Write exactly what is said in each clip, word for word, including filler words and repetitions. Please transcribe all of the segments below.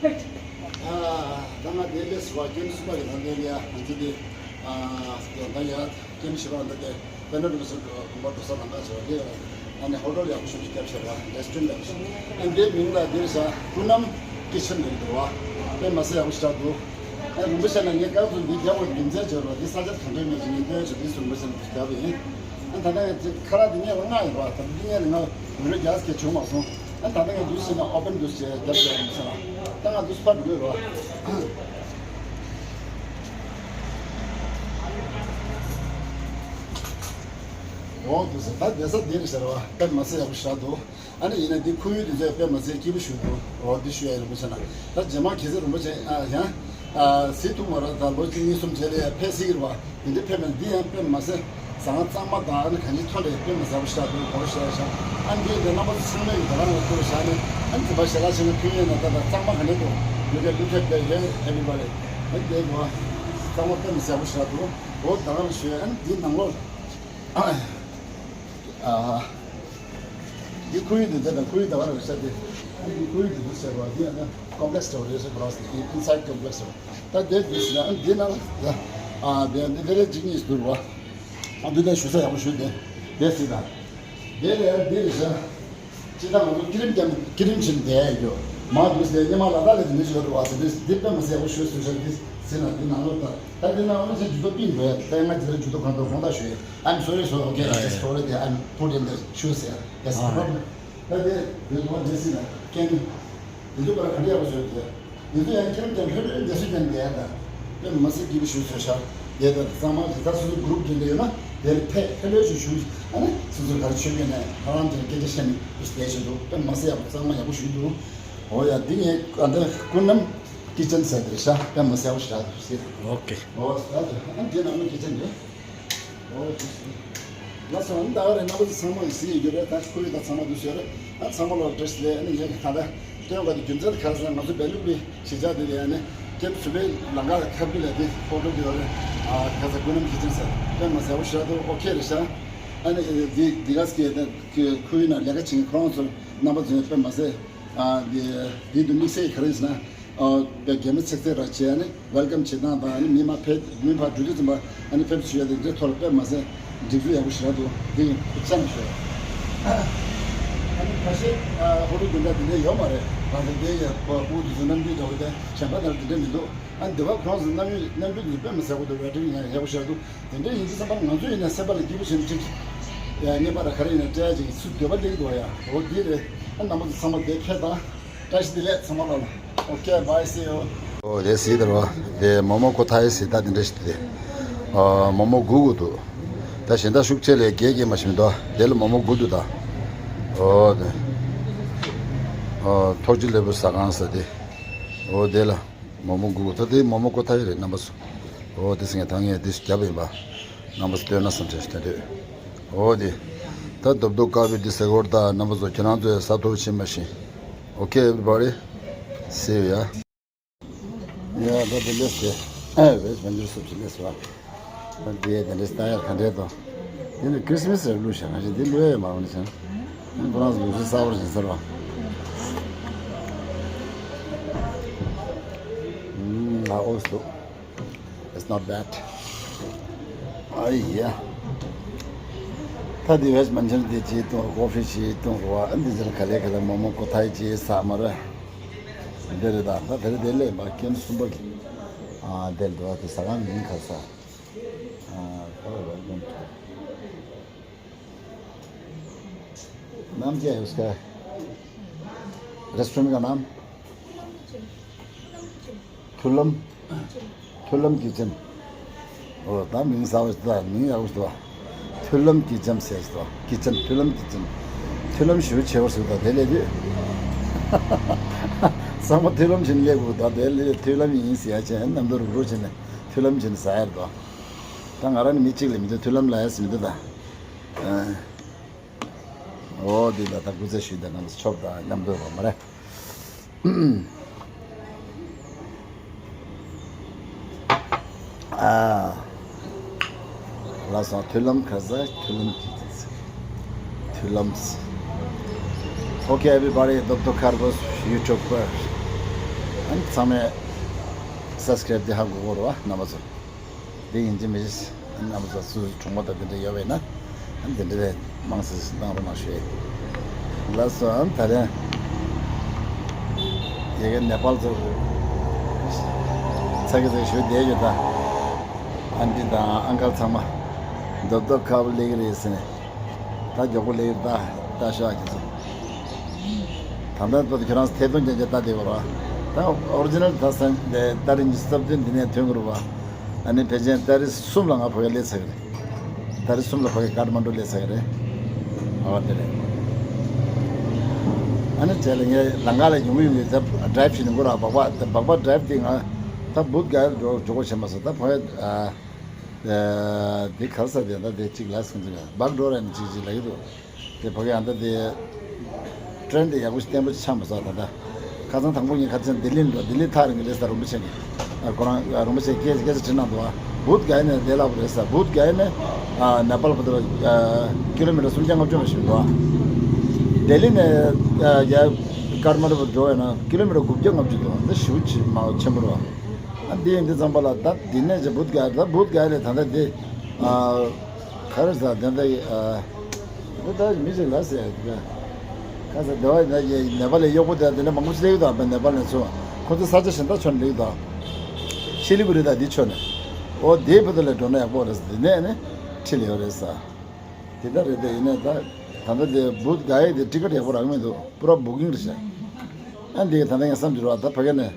ད་ང་དེ་ལས་སུ་བ་ཀྱེན་སུ་མ་གི་ནང་དེ་ལ་ཡ་ང་ཚོ་དེ་ད་ཡ་ཀྱེན་ཤི་བ་འདི་དེ་དཔེར་ན་རུ་སུ་གོམ་པ་འགྲོ་ས་ནང་ང་ཚོ་དེ་ཨ་ནི་ཧོ་ཊེལ་ཡག་པོ་ཞིག་བརྒྱབ་ཤག་ར་རེ་སི་ཊོ་རན་ཊི་ཡག་པོ་ཞིག་ཨ་འདིའི་མིང་ལ་འདིར་ཤག་ཀུན་ནམ་ཀི་ཆན་ལབ་འདུག་བ། དཔེ་མ་སྲིད་ཡག་པོ་ཞིག་འདུག་ཨ་རིན་པོ་ཆེ་ན་ངས་སྐབས་སུ་འདི་རྒྱབ་པར་རྒྱུ་མཚན་བྱས་པ་འདི་ས་ཆ་གང་འདྲ་མེད་ཅིག་ངས་སྟོན་བྱས་འདི་སུ་རིན་པོ་ཆེ་ན་རྒྱབ་པ་ཡིན། ཨ་ད་ལྟ་ངས་ཁ་རག་འདི་ངས་ལྔ་ཡིན་པ་ད་འདི་ངས་ལྔ་འོས་རྒྱག་གི་བྱུང་མ་སོང་། ཨ་ད་ལྟ་ངས་འདུག་ཟེར་ན་ཨོ་པན་འདུག་ཟེར་རྒྱབ་ཟེར་མི་ཟེར་ལ། ད་ང་འདུག་ཕར་འགྲོ་རོགས། འོ་འདུག་ཟེར་ད་བསྡད་ས་འདི་རེད་ཟེར་བ་དཔེ་མ་ཟེར་ཡག་པོ་ཞིག་འདུག་ཨ་ནི་ཡིན་ན་འདི་ཁོར་ཡུག་འདི་ཚོས་དཔེ་མ་ཟེར་སྐྱིད་པོ་ཞིག་འདུག་འོ་འདི་ཞུ་ཡ་ཡིན་རིན་པོ་ཆེ་ན་ད་རྗེས་མ་གལ་སྲིད་རིན་པོ་ཆེ་ཨ་ཡང་། ཨ་གཟིགས་ཐུབ་མ་རེད། ད་ལོ་གཅིག་གཉིས་གསུམ་རྗེས་ལ་ཡང་ཕེབས་སྲིད་ཀྱི་རེད་བ། དེ་འདྲའི་ཕེབས་ན་འདི་ཡང་དཔེ་མ་ཟད་ཟ་ཁང་གཙང་མ་དང་ཨ་ནི་གང་ཅིའི་ཐོག་ནས་དཔེ་མ་ཟ་བ་ཞིག་འདུག་གོ་ཤ་ཤ་ཨ་འདི་འདི་རྣམ་པ་ཚོ་ཚང་མས་ཡིན་ད་རང་ལ་བསྐུར་བཞག་ནས་ཨ་ནི་འཛིན་པ་ཞལ་ལག་བྱས་ན་ཕན་ཡོད་ན་ད་ད་གཙང་མ་ག་ནས་འདུག་ཡོད་ཀྱང་ལུས་ཐེབས་ཀྱི་ཡོད་ཨེ་བི་བ་རེད། ཨ་འདི་འདུག་ཨ་གཙང་མ་དཔེ་མ་ཟ་བ་ཞིག་འདུག་འོ་ད་རང་ལ་ཞུ་ཨ་ནི་འདི་ནང་ལོགས་ཨ། འདི་ཁོར་ཡུག་འདི་འདི་དང་ཁོར་ཡུག་འདི་བ་ར་ཤ་དེ། འདི་ཁོར་ཡུག་འདི་འདུག་ཟེར་བ་འདི་ཡང་ན་ཀོམ་པ་ལེགས་སི་འདྲ་བོ་རེད་ཟེར་བ་ར་ཟེར། ཨིན་སའིད་ཀོམ་པ་ལེགས་སི་འདྲ་བོ། ད་དེ་འདི་ཟེར་ན་འདི་ནང་ལ་ཨ་དེ་འདི་དེ་ལས་འཇིགས་ཉིད་འདུག་བ། ཨ་འདི་ལ་ཞུ་ས་ཡག་པོ་ཞུ་དེ་དེ་ཟེར་ད། དེ་ལས་འདི་རེད་ཤག་ཅི་ད་ང་ཚོ་ཀི་རིམ་ཀྱང་ཀི་རིམ་བྱིན་བསྡད་ཡོད། མ་འདུག་ཟེར་སྙེ་མ་ལ་དྭགས་ལ་དེ་འདྲ་ཞིག་ཡོད་རེད་བ་ཟེར། འདི་འདི་དཔེ་མ་ཟད་ཡག་པོ་ཞུ་ཟེར་ཤག་འདི་ཟེར་ན་འདི་ནང་ལོགས་ད་ད་འདི་ནང་ལོགས་ཟེར་ཇུས་གཏོགས་པིན་འགྲོ་ཡ། ད་ང་འདི་ལ་ཇུས་གཏོགས་གང་ཐུབ་དགོངས་དག་ཞུ་ཡ། I'm sorry, so okay, I just told it, I'm put in the shoes here. That's the problem. ད་དེ་དེ་ལོ་དེ་སྲིད་ལ་ཀན་དེ་ཚོ་པར་ག་འདྲ་ཡག་པོ་བཟོས་ཏེ། དེ་ཚོ་ཡང་ཁྱེད་རང་ཀྱང་ལྷོད་ལྷོད་འདི་སུ་ཀྱང་བསྡད་ད། དེ་མ་སྲིད་སྐྱིད་པོ་ཞུ་ཟེར་ཤག་དེ་ལྟར་གཙང་མ་དེ་ལྟར་སོ་སོ་གུ་རུབ་ཀྱི་འདྲ་ཡོད་ན་དེར་ཕེབས་ལྷོད་ལྷོད་ཞུ་ཞུ། ཨ་ནི་སོ་སོ་ག་རེ་ཆོས་ཀྱི་ནས་ཧ་ལམ་དེར་སྐད་ཆ་བཤད་ནས་བསྡད་བཞིན་འདུག་དཔེ་མ་སྲིད་ཡག་པོ་གཙང་མ་ཡག་པོ་ཞུས་འདུག་འོ་ཡ་འདི་ངས་ཨ་འདི་ཀུན་ནམ་ཀི་ཅན་ཟེར་དེ་རེད་ཤག་དཔེ་མ་སྲིད་ཡག་པོ་ཞིག་རག་འདུག་ཟེར། ཨོ་ཀེ། འོ་ད་དེ་ཨ་འདི་ནང་མི་ཀི་ཅན་རེད། ལགས་སོ། ཨ་ནི་ད་ག་རེ་རྣམ་པ་ཚོ་ཚང་མ་གིས་གཟིགས་ཡོད་རྒྱུ་རེད། ད་ཁོར་ཡུག་དང་ཚང་མ་འདུག་ཟེར་རེད། ཨ་ཚང་མ་ལ་བཀྲ་ཤིས་བདེ་ལེགས། ཨ་ནི་ངས་ད་ལྟ་སྟོན་དགོས་དེ་རྒྱུ་མཚན་དེ་ག་རེ་ཟེར་ན་ང་ཚོ་སྦེལ་ཀོབ་ལི་གཞིས་ཆགས་འདི་ལ་ཡ་ནི་ཀེམ་སུ་པའི་ལམ་ཁ་ཁ་ཐུག་ལ་དེ་ཧོ་ཊེལ་དེ་ཡོད་རེད། ཨ་ག་ས་ཀུན་ནམ་ཀི་ཅན་ཟེར་དཔེ་མ་སྲིད་ཡག་པོ་ཞིག་རག་འདུག་ཨོ་ཁེ་རེད་ཤག་ཨ་ནི་འདི་འདི་ག་ས་གི་ཁོར་ཡུག་ནང་ལས་ཀ་བྱེད་མཁན་ཁོ་རང་ཚོ་རྣམ་པ་ཚོས་དཔེ་མ་སྲིད་ཨ་འདི་འདི་དུ་དམིགས་བསལ་ག་རེ་ཟེར་ན། ཨ་དེ་གད་མོ་ཚིག་ཚིག་ར་བྱས་ནས་ཝེལ་ཀམ་བྱེད་སྟངས་དང་ནི་མི་མ་ཕེབས་མི་ཕར་འགྲོ་དུས་ཙམ་པ་ཨ་ནི་ཕེབས་བཅུག་ཡ་དེ་འདྲའི་ཐོག་ལ་དཔེ་མ་ཟད་སྒྲིག་འཛུགས་ཡག་པོ་ཞེ་དྲག་འདུག་དེ་ཡིན་ཁུ་ཆ་ནས་ཤོད། ཨ་ནི་ཁ་ཤས་ཨ་ཧོ་ཊེལ་དེ་འདྲ་དེ་འདྲ་ཡོད་མ་རེད། ང་ཚོ་དེ་ཡ་ཕ་ཕུ་དེ་ཚོ་རྣམ་འགྱུར་འདྲ་བོ་དེ་གཞན་པ་དང་དེ་འདྲ་མི་འདུག་ཨ་ནི་དེ་བ་ཁོང་ཚོ་རྣམ་འགྱུར་རྣམ་འགྱུར་དེ་ཚོ་དཔེ་མ་ཟད་གོ་དེ་ཝེ་ཊར་ཡང་ཡག་པོ་ཞེ་དྲག་འདུག་དེ་འདྲ་ཡིན་དུས་ཙམ་པ་ང་ཚོ་ཡིན་ན་སེམས་པ་ལ་སྐྱིད་པོ་བྱེད་ནས་ཅིག་ཡ་ངེས་པ་ར་ག་རེ་ཡིན་ན་སྤྲད་ཡ་ཅིག་སུ་འདོད་པ་སླེབས་འདུག་ཡ། འོ་དེ་རེད། ཨ་རྣམ་པ་ཚོ་ཚང་མ་བདེ་ཁེ་དང་། བཀྲ་ཤིས་བདེ་ལེགས་ཚང་མ་ལ། Okay, bye, see you. ཨོ་དེ་སི་དར་བ་དེ་མོ་མོ་ཀོ་ཐའི་སི་ད་དེ་འདྲ་ཞིག་དེ། ཨ་མོ་མོ་གུ་གུ་འདུག་ད་གཞན་དག་ཤུགས་ཆེ་ལས་རྒྱས་རྒྱས་མ་ཞིམ་འདུག་དེ་ལ་མོ་མོ་གུ་འདུག་ད། ཨོ་དེ། ཨོ་ཐོག་ཅི་ལེ་བུ་ཟ་ཁང་ཟ་དེ། ཨོ་དེ་ལ་མོ་མོ་གུ་གུ་ད་དེ་མོ་མོ་ཀོ་ཐའི་རེད་རྣམ་པ་ཚོ། ཨོ་དེ་སི་ངས་ད་ངས་དེ་ཞིག་བརྒྱབ་ཡིན་པ། རྣམ་པ་ཚོ་སྟོན་ན་བསམ་དྲན་ཞིག་དེ་འདོད། ཨོ་དེ། ད་རྡོབ་རྡོབ་དཀར་པོའི་དེ་ཟེར་གོ་ད་རྣམ་པ་ཚོ་ཁྱེད་རང་ཚོས་ས་ཐོག་ཕྱིན་མ་ཤེས། Okay, everybody. See you, yeah. Yeah, ད་དེ་ལེས་ཏེ། ཨེ་བེས་མན་ཇུར་སོབ་ཅི་ལེས་བ། ད་དེ་དེ་ལེས་ད་ཡར་ག་འདྲས་དོ། དེ་ནི་ཁྲིས་མས་རེ་བླུགས་ཤག་ང་ཞིག་དེ་བླུགས་ཡ་ཡོད་མ་རུང་ནི་ཆང་། ཁོ་རང་ཚོ་ལུགས་སྲོལ་གསར་པ་ཞིག་ཟེར་བ། ཨུམ་ཨ་ཨོ་སོ། It's not bad. ཨ་ཡ། ད་དེ་བེས་མན་ཇུར་དེ་ཅིག་བཏུང་ཀོ་ཕི་ཅིག་བཏུང་རོ་ཨ་འདི་ཟེར་ག་ལེ་ག་ལེ་མོ་མོ་ཀོ་ཐའི་ཅིག་ཟ་མ་རེད། འདི་རེད་ད། ད་དེ་རེད་དེ་ལས་མ་ཀེམ་གསུམ་པ་གི། ཨ་དེ་ལ་འགྲོ་བ་དེ་ཟ་ཁང་མིང་ག་ས། ཨ་ཁོ་རེ་ཝེལ་ཀམ་ཊུ། नाम क्या है उसका? रेस्टोरेंट का नाम? མཐུན་ལམ། མཐུན་ལམ་ཀི་ཅན། ཨོ་ད་མིང་གསར་པ་ཞིག་ད། མིང་ཡག་པོ་ཞིག་ད། མཐུན་ལམ་ཀི་ཅན་ཟེར་ཞིག་ད། ཀི་ཅན་མཐུན་ལམ་ཀི་ཅན། མཐུན་ལམ་ཞེ་པོ་ཆེ་བ་ཞིག་ད་དེ་ལས་དུས། ཚང་མ་མཐུན་ལམ་བྱས་ནས་སླེབས་དགོས་ད། དེ་ལས་མཐུན་ལམ་ཡིན་ཟེར་ཡ་ཆེ་ནམ་དུ་རུག་རུག་བྱས་ནས་མཐུན་ལམ་བྱས་ནས་ཟ་ཡ་རེད་ད། ད་ང་རང་ནི་མི་གཅིག་ལས་མི་འདུག་མཐུན་ལམ་ལ་ཡ་ཟེར་མི་འདུག་ད། ཨོ་འདི་ལ་ད་སྐུ་ཚེ་ཞུས་ད་ནམ་ཆོབ་ད་མཉམ་དུ་རོགས་མ་རེད། ཨ། ལགས་སོ། མཐུན་ལམ་ཁ་ས་མཐུན་ལམ་གྱི་མཐུན་ལམ། Okay, everybody, Doctor Carlos YouTuber. ཨ་ ཚང་མས་སབ་སི་ཀེ་རེབ་དེ་ཧ་གོ་གོ་རེད་བ། རྣམ་པ་ཚོ། དེ་ཡིན་གཅིག་མིན་གཅིག་རྣམ་པ་ཚོ་སུ་གྲོགས་མོ་དང་དེ་འདྲ་ཡོད་པས་ན། དེ་འདྲ་རེད། མང་སེ་སེ་གནང་རོགས་གནང་ཞུ། ལགས་སོ། ད་རེས་ཡ་གི་ནེ་པཱལ་ཚོ་ཚ་གི་ཚ་གི་ཞུ་བསྡད་ཡོད་ད། ཨན་ཊི་དང་ཨང་ཀལ་ཚང་མ་རྡོབ་རྡོབ་ཁ་པོ་སླེབས་ཀྱི་རེད་ཟེར་ནས། ད་མགྱོགས་པོ་སླེབས་ཀྱི་རེད་ད། ད་ཤོག་ཨ་ཁྱེད་ཚོ། ད་ལྟ་ད་ཁྱེད་རང་ཐད་གཏོང་རྐྱང་རྐྱང་ལྟ་བསྡད་པ་རེད་བ། ད་ཨོ་རི་ཇི་ནལ་ད་སེམས་དེ་ཏ་རིག་ཉི་ཤུ་རྩ་བདུན་འདི་ནས་ཐོན་གྱི་རེད་བ། ཨ་ནི་ཕལ་ཆེར་ཏ་རིག་གསུམ་ལ་ང་བོད་ཡར་སླེབས་ཚར་གྱི་རེད། ཏ་རིག་གསུམ་ལ་བོད་ཀྱི་ཀ་ཐ་མན་ཌུ་སླེབས་ཚར་གྱི་རེད། ཨོ་དེ་རེད། ཨ་ནི་དེ་ལ་ངས་ལམ་ཁ་ལ་ཡོང་གི་ཡོང་གི་ད་ཌ་རའིབ་བྱེད་ནི་གོ་ར། སྦག་སྦག་ད་སྦག་སྦག་ཌ་རའིབ་དེ་ང་ད་བུད་ག་ཡར་འགྲོ་འགྲོ་གོ་བྱེད་མ་སོང་། ད་བོད་ཡར་ཨ། ཨ། འདི་ག་ས་དེ་ད་དེ་གཅིག་ལ་སོང་ཚུལ་བག་འགྲོ་ར་ནི་གཅིག་གཅིག་ལ་ཡོད་དོ། དེ་ཕ་གི་ཨ་ད་དེ་ཊེན་དེ་ཡག་པོ་ཞིག་བརྟན་པོ་ཞིག་ཆགས་མ་སོང་ད་ད། ཁ་སང་དང་པོ་ངས་ཁ་སང་ལྡི་ལི་འགྲོ། ལྡི་ལི་ཐག་རིང་གི་རེད་ས། རིན་པོ་ཆེ་གི་ཨ་ཁོ་རང་ཨ་རིན་པོ་ཆེ་སྐད་སྐད་ཆ་དྲིས་གནང་འདུག་ཨ། བུད་ག་ཡ་ནས་བདེ་བླག་པོ་རེད་ས། བུད་ག་ཡ་ནས་ཨ་ནེ་པཱལ་བར་དུ་ཨ་ཀི་ལོ་མི་ཊར་སུམ་བརྒྱ་ལྔ་བཅུ་མ་ཞིག་འདུག་ཨ། ལྡི་ལི་ནས་ཨ་ཡ་ཀ་ཐ་མན་ཌུ་བར་འགྲོ་བས་ན་ཀི་ལོ་མི་ཊར་དགུ་བརྒྱ་ལྔ་བཅུ་འདུག་ཨ། འདི་ཞེ་པོ་ཆེ་མ་ཆེན་པོ་རེད་བ། ཨ་འདི་ཡིན་འདི་ཙམ་པ་ལ་ད་འདི་ནས་ཅི་བུད་ག་ད་བུད་ག་ལས་ད་ལྟ་འདི་ཨ་ག་རེ་ཟ་དེ་འདྲ་ཡི་ཨ་འདི་ད་མི་ཞིག་ལ་ཟེར་ཡ་འདི་ག་ས་འདི་བ་ད་ཡི་ནེ་པ་ལ་གཡོག་པོ་དེ་འདི་འདྲ་མང་པོ་ཞིག་སླེབས་ཡོད་ད། ནེ་པ་ནས་ཚུར་ཁོ་ཚོ་ས་ཆ་གཞན་དག་ཕྱོགས་ནས་སླེབས་ཡོད་ད། ཤི་ལི་གུ་རི་ད་འདི་ཕྱོགས་ནས། ཨོ་དེའི་བུ་དུ་ལ་འགྲོ་ན་ཡག་པོ་རེད་ཟེར། འདི་ནས་ནི་ཁྲིད་ལ་ཡོད་རེད་ས། དེ་ལྟར་རེད་དེ་ཡིན་ནའི་ད་ད་ལྟ་དེ་བུད་ག་ཡི་དེ་ཊི་ཀེ་ཊི་ཡག་པོ་རག་མི་འདུག་པུ་ར་བུ་ཀིང་རེད་ཤག་ཨ་འདི་ད་ལྟ་ངས་བསམ་གྱི་རེད་བ། ད་ཕ་གི་ནས་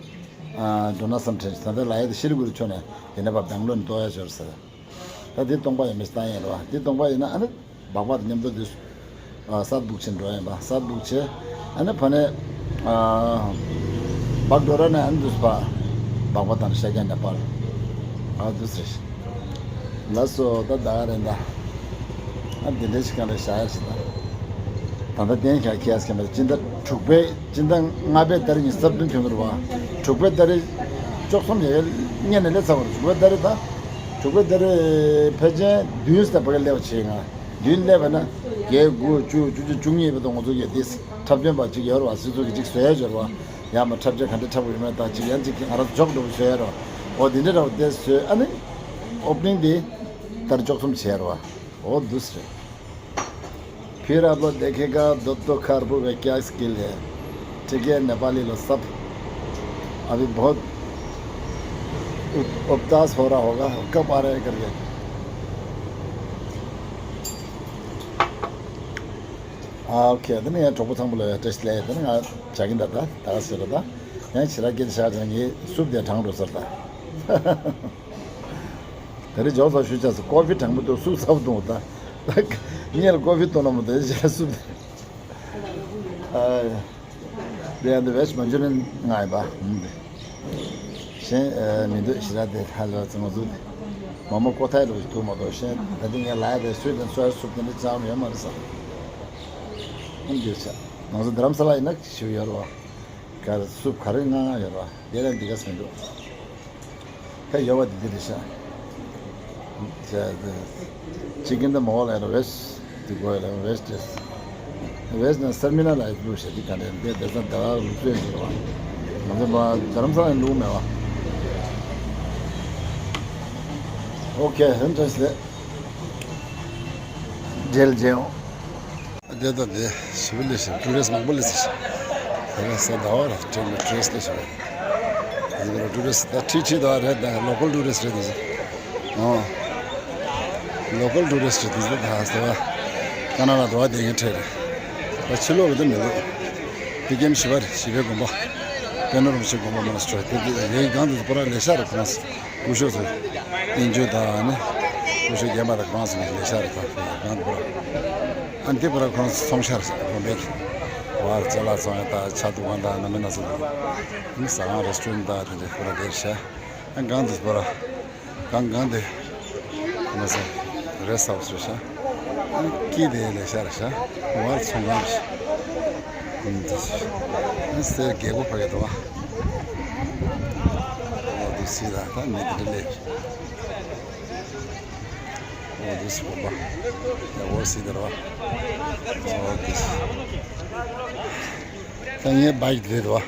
ཨ་འགྲོ་ན་བསམ་དྲན། ད་ལྟ་ལ་ཡ་དེ་ཤི་ལི་གུ་རི་ཕྱོགས་ནས་དེ་ནས་ཕར་སྦེང་ལོར་ནས་གཏོང་ཡ་ཞོར་ཟེར། ད་དེ་སྟོང་པ་ཡིན་མིན་བཏང་ཡ་རེད་བ། དེ་སྟོང་པ་ཡིན་ན་ཨ་ནི་སྦག་སྦག་དང་མཉམ་དུ་དུས་ཨ་སད་བུག་ཆེ་འགྲོ་ཡིན་པ། སད་བུག་ཆེ་ཨ་ནི་ཕ་ནས་ཨ་སྦག་འགྲོ་ར་ནས་ཨ་ནི་དུས་པ་སྦག་སྦག་དང་ཤ་རྒྱག་ནས་པར་ཨ་དུས་རེད། ལགས་སོ། ད་ད་ག་རེད་ད། ཨ་འདི་འདྲ་ཞིག་གང་རེད་བཞག་ཡ་ཞིག་ད། ད་ལྟ་གཏན་འཁེལ་ཁེ་ཨེས་ཁེ་མ་རེད། སྤྱི་ཟླ་དྲུག་པའི་སྤྱི་ཟླ་ལྔ་པའི་ཏ་རིག་ཉི་ཤུ་རྩ་བདུན་ཐོན་གྱི་རེད་བ། དྲུག་པའི་ཏ་རིག་བཅུ་གསུམ་ཡས་གཉིས་ནས་སླེབས་ཚར་བ་རེད། དྲུག་པའི་ཏ་རིག་ད། དྲུག་པའི་ཏ་རིག་ཕལ་ཆེར་བདུན་ཙམ་ཕ་གི་སླེབས་པ་བྱེད། ང་བདུན་སླེབས་པ་ན་བརྒྱད་དགུ་བཅུ་བཅུ་གཅིག་བཅུ་གཉིས་བར་དུ་ང་ཚོ་གི་དེ་འཁྲབ་སྟོན་པ་གཅིག་ཡོད་རེད་བ། སི་ཚོ་གི་གཅིག་བཟོ་ཡ་ཡོད་རེད་བ། ཡང་མ་འཁྲབ་ཆས་ག་འདྲ་འཁྲབ་དགོས་ཡོད་མེད་དང་གཅིག་ཡང་གཅིག་ང་རང་ཚོ་ཇོག་འགྲོ་བཟོ་ཡ་རེད་བ། འོ་དེ་འདྲ་རེད་བ། དེ་བཟོས་ཨ་ནི་ཨོ་པ་ནིང་དེ་ཏ་རིག་བཅུ་གསུམ་བྱས་རེད་བ། འོ་འདུག་སེ་རེད། फिर आप लोग देखेगा दोस्तों, खरबू का क्या स्किल है। ठीक है, नेपाली लोग सब अभी बहुत उप-, उपदास हो रहा होगा, कब आ रहे करके। ཨ་ཨོ་ཁེ། ད་ནི་ཡང་གྲོགས་པོ་ཚང་མ་ལ་ཡང་བཀྲ་ཤིས་བདེ་ལེགས། ད་ནི་ང་བྱ་གིན་ད་ད་ད་ག་ཟེར་ར་ད། ཡང་ཕྱི་ར་སྐད་ཆ་བཤད་ཙང་ངའི་སུབ་དེ་གྲང་འགྲོ་ཟེར་ད། ད་རེས་ཇོག་ཙམ་ཞུ་ཆ་ཟེར། ཀོ་ཕི་གྲང་མོ་འདུག་སུབ་ཚ་པོ་འདུག་ད། ངས་ལ་ཀོ་ཕི་བཏུང་ན་མི་འདུག་ཞེས་སུབ་དེ། ཨ། དེ་ཡང་དེ་བེད་མ་འཇུ་ནི་ང་ཡིན་པ། ཧུམ་དེ། གཞན་ཨ་མི་འདུག་ཕྱི་ར་དེ་ཧ་ལས་ཙང་ང་ཚོ་དེ། མ་མོ་ཀོ་ཐའི་ལོ་ཞིག་ཐུག་མ་གཏོགས། གཞན་ད་དེ་ངས་ལ་ཡ་དེ་སུས་དང་སུ་ཡ་སུབ་དེ་འདྲ་ཙང་ཡོད་མ་རེད་ས། ཨང་རྒྱུ་ཆ། ང་ཚོ་རྡ་རམ་ས་ལ་ཡིན་ན་ཞིག་ཡོད་རེད་བ། ག་རེ་སུབ་ག་རེ་ང་ང་ཡོད་རེད་བ། དེ་ལ་འདི་ག་ཟེར་འདུག་ད་ཡོད་པ་འདི་འདི་རེད་ཤག་ཅི་གིན་ད་མོ་ལ་ཡ་ར་བེད་འདི་གོ་ཡ་ར་བེད་དེ། བེད་ན་སར་མི་ན་ལ་ཡ་ལུགས་ཤག་འདི་ག་འདྲ་འདི་དེ་ས་ད་ལུགས་སྲོལ་ཡིན་རེད་བ། ང་ཚོ་མ་རྡ་རམ་ས་ལ་ལུགས་མེད་བ། ཨོ་ཁེ། ཧན་ཏྲེས་ལེ། འབྲེལ་རྗེས་འོང་། དེ་དང་དེ་ཞིབ་ལས་ཤིག་ཊུ་རི་སི་མང་པོ་སླེབས་ཤག་དེ་ལ་ས་ཟླ་བ་ར་ཊུ་རི་སི་སླེབས་ཤག་དེ་ལ་ཊུ་རི་སི་ད་ཁྲི་ཁྲི་ད་རེད། ད་ལོ་ཀལ་ཊུ་རི་སི་རེད། དེ་ཚོ་ཨོ་ལོ་ཀལ་ཊུ་རི་སི་རེད། དེ་ཚོ་ད་ས་བ་ཀ་ན་ཌ་དུ་བ་དེ་ངས་ཁྲེ་རེད། ད་ཕྱི་ལོགས་ལ་དེ་མི་འདུག་དེ་ཀེམ་ཞི་བ་རེད། ཞི་བའི་དགོན་པ། པད་ནོར་རིན་པོ་ཆེ་དགོན་པ་མོ་ན་སི་ཊི་རི་དེ་དེ་ཡའི་སྒང་དེ་ཚོ་པོ་ར་ལས་ཤ་རེད། ཁོ་རང་སྐུ་ཞབས་ཚོ་དབྱིན་ཇི་དང་ནི་སྐུ་ཞབས་རྒན་པ་དང་ཁོ་རང་ཚོ་ནི་ལས་ཤ་རེད། ད་ཁོ་རང་ཚོ་ཨ་འདི་པར་ཁོ་རང་ཚོ་ཚོང་ཤ་རེད་ཟེར། དགོན་པའི་བར་ཅ་ལག་ཚོང་ཡ་ད་ཆ་འདུག་གང་དང་ན་མི་ན་ཚོ་དང་ནི་ཟ་ཁང་རེ་སི་ཊོ་རན་ཊི་དང་དེ་འདྲ་ཁོ་རང་དེར་ཤ་ཨ་གང་དུ་པར། གང་གང་དེ་ང་ཚོ་རེ་ས་བ་སུ་ཤ་ཨ་ཀི་དེ་ལས་ཤ་རེད་ཤ་བར་ཚོང་ཁང་རེད་ཤ། ཨ་སེར་རྒྱལ་པོ་ཕ་གི་དོ་བ། འོ་དེ་སི་ད་ད་མི་དེ་འདྲ་ལས། འོ་དེ་སི་དགོན་པ། ཡ་འོ་སི་དེ་ར་བ། འོ་དེ་སི། ད་ངའི་བྷའིཀ་དེ་རེད་བ།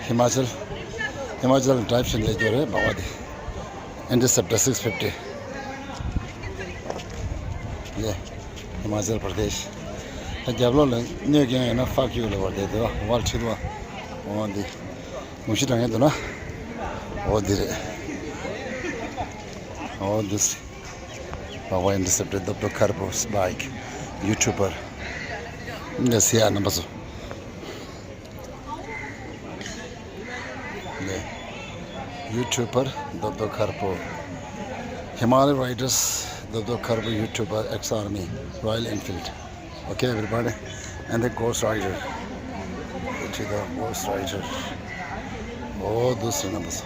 ཧི་མ་ཅལ། ཧི་མ་ཅལ་ཌ་རའིབ་བྱེད་ལས་སྐྱོ་རེད་བ་བ་དེ། Interceptor six fifty. Yeah. Himachal Pradesh. ད་རྒྱབ་ལོགས་ལ་གནོད་མཁན་ཡོད་ན་fuck you ལབ་པ་དེ་དེ་བ་ཝལ་ཁྲིད་བ། འོ་འདི། མུ་ཤི་དྲང་ཡོད་འདུག་ན། འོ་འདི་རེད། འོ་འདི་སི། བ་བ་Interceptor Dobdo Kharpo's bike. YouTuber. འདི་སི་ཡ་རྣམ་པ་ཚོ། ནས། YouTuber Dobdo Kharpo. Himalaya Riders Dobdo Kharpo YouTuber, ex-army, Royal Enfield. Okay, everybody. And the Ghost Rider. To the Ghost Rider. Oh, those numbers.